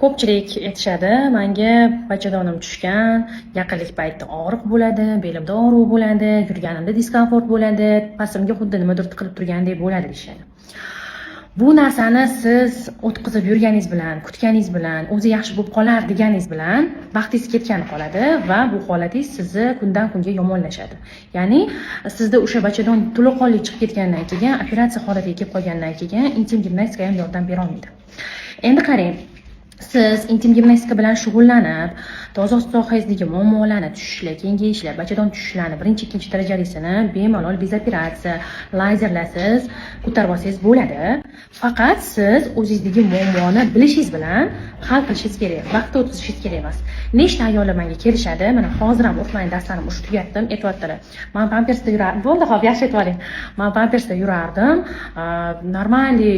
Ko'pchilik aytishadi manga: "Bachadonim tushgan, yaqinlik paytida og'riq bo'ladi, belimda og'riq bo'ladi, yurganimda дискомфорт bo'ladi, pastimga xuddi nimadir tiqilib turgandek bo'ladi", deyishadi. Bu narsani siz o'tkazib yurganingiz bilan, kutganingiz bilan, o'zi yaxshi bo'lib qolar deganingiz bilan vaqtingiz ketgani qoladi va bu holatingiz sizni kundan kunga yomonlashadi. Ya'ni sizda o'sha bachadon to'laqonli chiqib ketgandan keyin, operatsiya holatiga kelib qolgandan keyin intim gimnastika ham yordam berolmaydi. Endi qarang, siz intim gimnastika bilan shug'ullanib, toza sohangizdagi muammolarni, tushishlar, kengayishlar, bachadon tushishlarni birinchi, ikkinchi darajalisini bemalol, без operatsiya, lazerlarsiz ko'tarib olsangiz bo'ladi. Faqat siz o'zingizdagi muammoni bilishingiz bilan hal qilishingiz kerak, vaqt o'tkazishingiz kerak emas. Nechta ayollar menga kelishadi, mana hozir ham offlayn darslarim уже tugatdim, aytyaptilar: "Man pampersda yurardim". Bo'ldi, ho'p, yaxshi, aytib oling. "Man pampersda yurardim, нормальный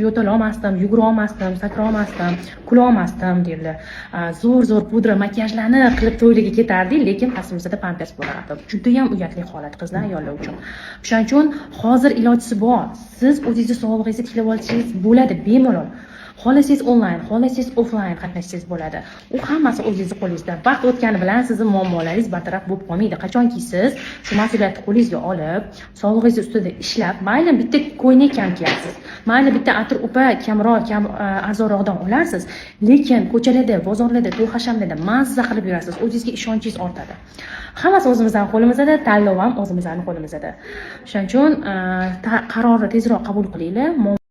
yo'tala olmasdim, yugura olmasdim, sakra olmasdim, kula olmasdim", deydilar. "Zo'r zo'r pudra, makiyajlarni qilib to'ylarga ketardik, lekin pastimizda pampers bo'lardi". Judayam uyatli holat qizlar, ayollar uchun. O'shaning uchun hozir ilojisi bor, siz o'zingizni sog'lig'ingizni tiklab olsangiz bo'ladi bemalol. Xohlasangiz onlayn, xohlasangiz offlayn qatnashsangiz bo'ladi. U hammasi o'zingizni qo'lingizda. Vaqt o'tgani bilan sizni muammolaringiz bartaraf bo'lib qolmaydi. Qachonki siz shu mas'uliyatni qo'lingizga olib, sog'lig'ingiz ustida ishlab, mayli, bitta ko'ylak kam kiyasiz, mayli, bitta atir upa kamroq, kam arzonroqdan olarsiz, lekin ko'chalarda, bozorlarda, to'y hashamlarda mazza qilib yurasiz, o'zingizga ishonchingiz ortadi. Hammasi o'zimizning qo'limizda, tanlov ham o'zimizning qo'limizda. O'shaning uchun qarorni tezroq qabul qilinglar.